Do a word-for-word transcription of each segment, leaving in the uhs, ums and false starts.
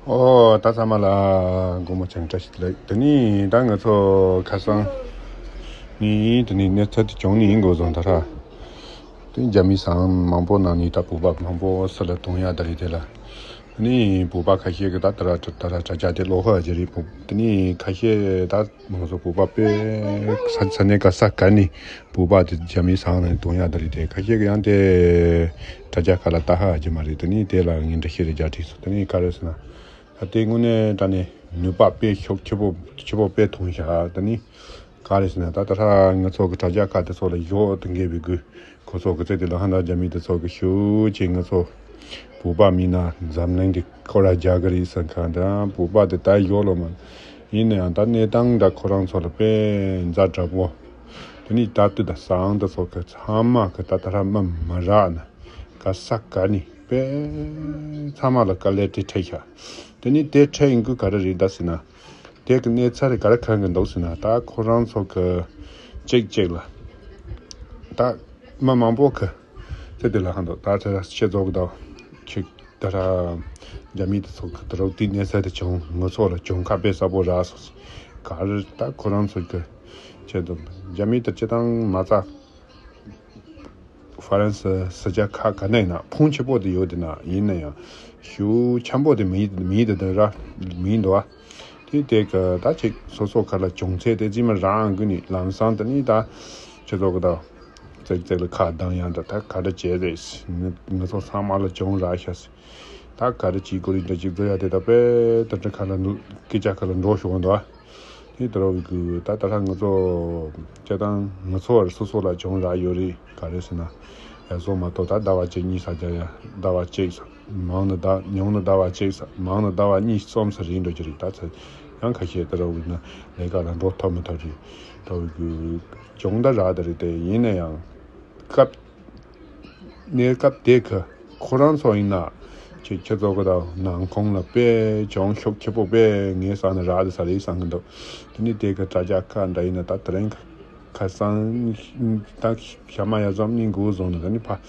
ཨོ་ད་ཚང་མ་ལ་དགོང་མོ་བྱང་བཀྲ་ཤིས་བདེ་ལེགས། དེ་ནི་ད་ང་ཚོ་ཁ་སང་ནི་དེ་ནི་གནས་ཚུལ་དེ་བྱུང་ནི་ཡིན་དགོས་བཟང་ད་ར། དེ་རྒྱ་མི་སང་མང་པོ་ནང་ནི་ད་བོད་པ་མང་པོ་སུ་ལ་གཏོང་ཡ་ད་རེད། དེ་ལ་ནི་བོད་པ་ཁ་ཤས་ཀྱི་ད་ད་ར་ད་ར་དྲ་རྒྱ་དེ་ལོག་ཧ་ཅི་རེད། བོད་དེ་ནི་ཁ་ཤས་ད་ང་ཚོ་བོད་པ་དཔེ་ས་ས་གནས་ག་ས་ག་ནི་བོད་པ་དེ་རྒྱ་མི་སང་ནས་གཏོང་ཡ་ད་རེད། དེ་ཁ་ཤས་ཀྱི་ཡང་དེ་དྲ་རྒྱ་ཁ་ལ་ལྟ་ཧ་ཅི་མ་རེད། དེ་ནི་དེ་ལ་ངས་འདྲི་ཤེས་རེ་རྒྱ་བྲིས་སོང་། དེ་ནི་ག་རེ་ཟེར་ན། ད་དེ་དངོས་གནས་དྲང་གནས་ནུས་པ་དཔེ་ཤུགས་ཆེ་པོ་ཆེ་པོ་དཔེ་ཐོན་ཤག་དེ་ནི་ག་རེ་ཟེར་ན། ད་ད་ཧ་ང་ཚོ་གི་དྲ་རྒྱ་ཁ་དེ་ཚོ་ལ་ཡོག་དེ་འགས་པའི་དགོས་ཁོ་ཚོ་གི་ཚེ་དེ་ལ་ཧ་ད་རྒྱ་མི་དེ་ཚོ་གི་ཤུགས་ཆེ་ང་ཚོ་བོད་པ་མིན་ན་འཛམ་གླིང་གི་ཁོ་ར་རྒྱ་གི་རེད་ཟེར་མཁན་དང་བོད་པ་དེ་ད་ཡོག་ལོ་མ་ཡིན་ན་ཡང་ད་གནས་སྟངས་འདྲ་ཁོ་རང་ཚོ་ལ་དཔེ་ཛ་དྲག་པོ། དེ་ནི་ད་དུ་ད་སང་ད་ཚོ་གི་ཚང་མ་གི་ད་ད་ར་མི་མ་རག་ན་ག་ས་ག་ནི་དཔེ་ཚང་མ་ལ་དཀའ་ལས་དེ་འཕྲད་ཤག་དེ་ནི་དེ་འཕྲད་ཡིན་གི་ག་རེ་རེད་ད་ཟེར་ན། དེ་གི་གནས་ཚད་རེ་ག་རེ་གང་གི་འདུག་ཟེར་ན། ད་ཁོ་རང་ཚོ་གི་གཅིག་གཅིག་ལ་ད་མི་མང་པོ་གི་དེ་དེ་ལ་ཧ་འདུག་ད་དེ་ཤེས་རྫོགས་གི་ད་ཁྱེད་ད་ར་རྒྱ་མི་དེ་ཚོ་གི་ད་རུང་དེ་གནས་ཚད་དེ་བྱུང་ང་ཚོ་ལ་བྱུང་ཁ་དཔེ་ས་པོ་རག་སོང་། ག་རེ་ད་ཁོ་རང་ཚོ་གི་ཁྱེད་ཚོ་རྒྱ་མི་དེ་སྤྱི་བཏང་མ་རྩ་ཧྥ་རན་སི་ས་ཆ་ཁག་ག་ནས་ཡིན་ན་ཕུང་ཆེ་པོ་དེ་ཡོད་དེ་ན་ཡིན་ན་ཡང་ཤུགས་ཆེན་པོ་དེ་མི་མི་དེ་དེ་ར་མི་འདུག་ཨ། དེ་དེ་ག་ད་ཅིག་སོ་སོ་ག་ལ་བྱུང་ཚད་དེ་རྩིས་མ་རང་གི་ནི་ལམ་སང་དེ་ནི་ད་ཁྱེད་ཚོ་གི་ད་ཙེག་ཙེག་ལ་ཁ་གདངས་ཡང་ད་ད་ག་རེ་བྱས་རེད། ང་ང་ཚོ་ཚང་མ་ལ་བྱུང་ར་ཤག་ཟེར། ད་ག་རེ་བྱེད་དགོས་རེད་འདྲ་ཅིག་བཟོ་ཡ་དེ་ད་དཔེ་ད་འདྲ་ཁ་ལ་འགྲོ་སྐད་ཆ་ཁ་ལ་འགྲོ་ཤོག་འདུག་ཨ། དེ་ལྟར་བའི་གུ་ད་ད་ལྟ་ང་ཚོ་སྤྱིར་བཏང་ང་ཚོ་བར་སོ་སོ་ལ་བྱུང་རག་ཡོད་རེད། ག་རེ་ཟེར་ན། ཡ་སོ་མ་གཏོགས་ད་ཟླ་བ་གཅིག་གཉིས་ས་རྒྱ་ཡ་ཟླ་བ་གཅིག་ས་མང་ན་ཟླ་ཉུང་ན་ཟླ་བ་གཅིག་ས་མང་ན་ཟླ་བ་གཉིས་གསུམ་ས་རིང་འགྲོ་གི་རེད། ད་ཚ་ཡང་ཁ་ཤས་ད་ར་བའི་ན་ལས་ཀ་ལ་འགྲོ་ཐུབ་མི་ཐུབ་རེད། ད་བའི་གུ་བྱུང་ད་རག་ད་རེད། དེ་ཡིན་ན་ཡང་སྐབས་གནས་སྐབས་དེ་གི་ཁོ་རང་ཚོ་ཡིན་ན་ཁྱེད་ཁྱེད་ཚོ་གི་དང་ནང་ཁོངས་ལ་དཔེ་བྱུང་ཤུགས་ཆེ་པོ་དཔེ་ངའི་ས་ནས་རག་དེ་ས་རེད་བསམ་གི་འདུག་དེ་ནི་དེ་གི་དྲ་རྒྱ་ཁག་འདྲ་ཡིན་ན་ད་དེ་རིང་ཁ་སང་ད་ཞག་མ་ཡ་ཙམ་གཉིས་འགོ་བཟུང་ནས་ད་ནི་ཕ་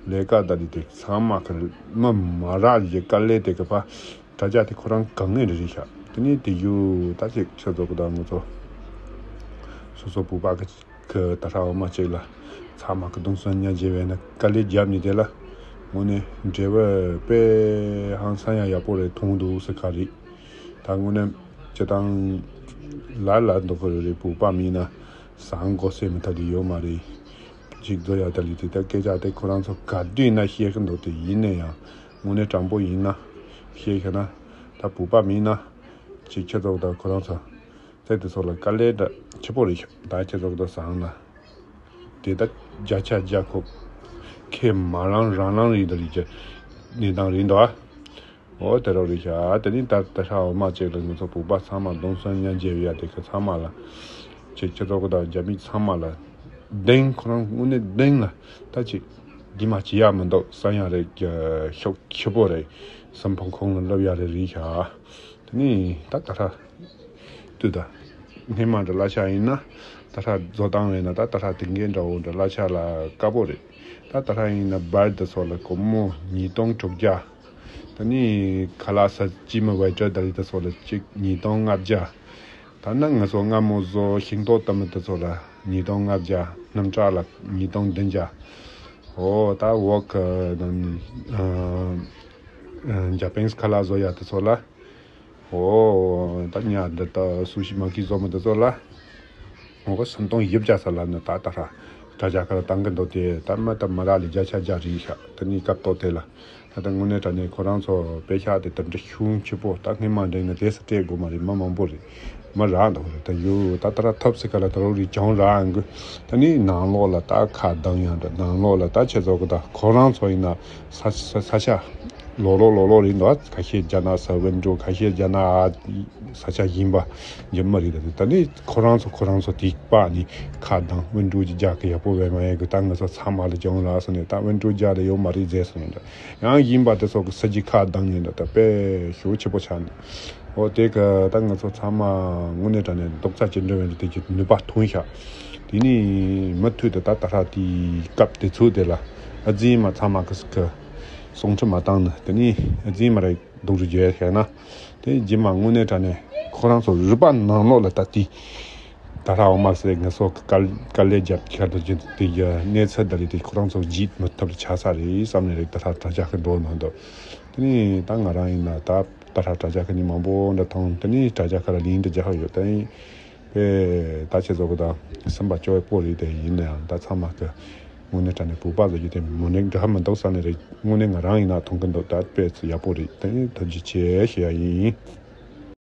ལས་ཀ་ད་ནི་དེ་ཚང་མ་གི་མི་མ་རག་ཡི་དཀའ་ལས་དེ་གི་ཕ་དྲ་རྒྱ་དེ་ཁོ་རང་གང་ངེས་རེད་ཤག་དེ་ནི་དེ་ཡུ་ད་ཅིག་ཁྱེད་ཚོ་གི་དང་ང་ཚོ་སོ་སོ་བུ་པ་གི་ཁོས་ད་ཧྲ་འོ་མ་གཅིག་ལ་ཚང་མ་གི་གདུང་སེམས་མཉམ་སྐྱེད་བྱས་ན་དཀའ་ལས་བརྒྱབ་ནས་དེ་ལ་དངོས་གནས་འབྲེལ་བ་དཔེ་ཧང་སང་ཡང་ཡག་པོ་རེད་མཐོང་འདུག་ཟེར་ག་རེད། ད་དངོས་གནས་སྤྱི་བཏང་ལ་ལ་འདུག་གི་རེད། བུ་པ་མིན་ན་བཟང་གོ་སེ་མི་ཐ་དེ་ཡོད་མ་རེད། གཅིག་བཟོ་ཡག་ད་ལི་དེ་ད་སྐད་ཆ་དེ་ཁོ་རང་ཚོ་ག་དུས་ན་བཤད་གི་འདུག་དེ་ཡིན་ན་ཡང་དངོས་གནས་དྲང་པོ་ཡིན་ན་བཤད་ཤེ་ན་ད་བུ་པ་མིན་ན་གཅིག་ཁྱེད་ཚོ་ད་ཁོ་རང་ཚོ། ཚེ་འདི་ཚོ་ལ་དཀའ་ལས་འདྲ་ཆེ་པོ་རེད་ཤག་ད་ཁྱེད་ཚོ་གི་དོ་བཟང་ལ། དེ་ད་བརྒྱ་ཆ་བརྒྱ་ཁོ། ཁེ་མ་རང་རང་རང་རེད་འདི་རེད་ཀྱི། གནས་སྟངས་རེད་འདུག་ཨ། འོ་དེ་རོ་རེད་ཤག་དེ་ནི་ད་ད་ཧྲ་འོ་མ་གཅིག་ལ་ང་ཚོ་བུ་པ་ཚང་མ་གདུང་སེམས་མཉམ་སྐྱེད་ཡ་དེ་ག་ཚང་མ་ལ། ཁྱེད་ཁྱེད་ཚོ་གི་དང་རྒྱ་མི་ཚང་མ་ལ། གདེང་ཁོ་རང་དངོས་གནས་གདེང་ལ་ད་ཅིག་འདི་མ་བྱེད་ཡ་མི་འདུག་བསམ་ཡ་རེད་ཀྱི་ཤོག་ཆེ་པོ་རེད། སེམས་ཕོངས་ཁོང་ལ་ལབ་ཡ་རེད་རེད་ཤག་དེ་ནི་ད་ད་ཧྲ། ཏུ་ད། སྔས་མ་འདྲ་གླ་ཆ་ཡིན་ན། ད་ཧྲ་བཟོ་སྟངས་ཡིན་ན་ད་ད་ཧྲ་དེ་འགན་འདྲ་བོ་འདྲ་གླ་ཆ་ལ་དཀའ་པོ་རེད། ད་ད་ཧྲ་ཡིན་ན་བར་དུ་སོགས་ལ་སྒོར་མོ་ཉིས་སྟོང་དྲུག་བརྒྱ། ད་ནི་ཁ་ལག་ས་ཅི་མ་བའི་ཏྲ་ད་རི་ད་སོགས་ལ་གཅིག་ཉིས་སྟོང་ལྔ་བརྒྱ། ད་ནི་ང་ཚོ་སྔ་མོ་བཟོ་ཤིང་ཏོག་ཏ་མི་ད་སོགས་ལ་ཉིས་སྟོང་ལྔ་བརྒྱ། སྣུམ་ཁྲག་ལ་ཉིས་སྟོང་བདུན་བརྒྱ། འོ་ད་འོག་གི་ནང་ནི་ཨ་ཨ་ཇ་པན་ཁ་ལག་བཟོ་ཡ་ད་སོགས་ལ། ཨོ། ད་ཉ་འདི་ད་སུ་ཤི་མ་ཁི་བཟོ་མི་འདི་ཚོ་ལ། ཨོ་སུམ་སྟོང་བཞི་བརྒྱ་ས་ལ་ནི་ད་ད་ར། དྲ་རྒྱ་ཁ་ལ་བཏང་གི་འདུག་དེ་ད་མ་ད་མ་ར་ལི་བརྒྱ་ཆ་བརྒྱ་རེད་ཤག་དེ་ནི་སྐབས་ཐོག་དེ་ལ། ད་ད་དངོས་གནས་དྲ་ནས་ཁོ་རང་ཚོ་དཔེ་ཤག་དེ་ད་འདྲ་ཤུགས་ཆེ་པོ་ད་སྔས་མ་འདྲེན་ན་དེ་ས་སྤྲད་དགོས་མ་རེད། མ་མང་པོ་རེད། མ་རག་འདུག་རེད། ད་ཡོ་ད་ད་ར་ཐབས་སི་ཁ་ལ་ད་རོ་རི་ཅང་རག་ཨང་གི། ད་ནི་ནང་ལོགས་ལ་ད་ཁ་གདངས་ཡང་འདྲ་ནང་ལོགས་ལ་ད་ཆེ་ཚོགས་གི་ད་ཁོ་རང་ཚོ་ཡིན་ན། ས་ས་ས་ཆ་ལོ་ལོ་ལོ་ལོ་རེད་འདུག་ཁ་ཤས་རྒྱ་ནག་ས་ཝེན་ཀྲུ་ཁ་ཤས་རྒྱ་ནག་ས་ཆ་ཡིན་པ་ཡིན་མ་རེད། ད་ནི་ཁོ་རང་ཚོ་ཁོ་རང་ཚོ་དེ་པ་ནི་ཁ་དང་ཝེན་ཀྲུ་གྱི་རྒྱ་གི་ཡག་པོ་བས་མ་ཡག་གི་ད་ང་ཚོ་ཚང་མ་ལ་སྦྱོང་རག་སོང་ནས་ད་ཝེན་ཀྲུ་རྒྱ་ལ་ཡོད་མ་རེད་ཟེར་སོང་ནས་ཡང་ཡིན་པ་དེ་ཚོ་གི་ས་ཀྱི་ཁ་དང་ནས་ད་དཔེ་ཞུ་ཆེ་པོ་ཆགས་ནས་འོ་དེ་གི་ད་ང་ཚོ་ཚང་མ་དངོས་གནས་དྲང་ནས་རྡོག་རྩ་གཅིག་སྒྲིལ་བའི་དེ་གི་ནུས་པ་ཐོན་ཤག་དེ་ནི་མུ་མཐུད་དུ་ད་ད་ཧྲ་དེའི་སྐབས་དེ་ཚོ་དེ་ལ་ཨ་ཛི་མ་ཚང་མ་གི་སུ་གི་སྲུང་ཁྲི་མ་བཏང་ནི་དེ་ནི་ཨ་ཛི་མ་རེད་སྡུག་རུ་བརྗོད་ཤག་ན་ དེ་རྗེས་མ་དངོས་གནས་དྲང་གནས་ཁོ་རང་ཚོ་རུས་པ་ནང་ལོགས་ལ་ད་དེ་ད་ལྷ་འོ་མ་ཟེར་ང་ཚོ་དཀའ་དཀའ་ལས་རྒྱབ་ཁར་དུ་ཅི་དེ་གི་གནས་ཚུལ་ད་ལི་དེ་ཁོ་རང་ཚོ་བརྗེད་མི་ཐུབ་ལ་ཆགས་ས་རེད་བསམ་ནས་རེད། ད་ལྷ་དྲ་རྒྱ་ཁ་འགྲོ་ནང་དུ་དེ་ནས་ད་ང་རང་ཡིན་ན་ད་ད་ལྷ་དྲ་རྒྱ་ཁ་ནི་མང་པོ་འདྲ་མཐོང་། དེ་ནས་དྲ་རྒྱ་ཁ་ལ་ལིང་ཏི་རྒྱག་ཡོད། དེ་ནས་པས་ད་ཁྱེད་ཚོ་གི་ད་སེམས་པ་སྐྱོ་བའི་སྐོར་རེད། དེ་ཡིན་ན་ཡང་ད་ཚང་མ་གི་དངོས་གནས་དྲང་གནས་བོད་པ་ཚོ་གི་དེ་མོ་ནས་འདྲ་མི་འདུག་ས་ནས་རེད། དངོས་གནས་ང་རང་ཡིན་ན་མཐོང་གི་འདུག་ད་དཔེ་ཚོ་ཡག་པོ་རེད། དེ་ནས་ཐུགས་རྗེ་ཆེ་ཞུ་ཡ་ཡིན།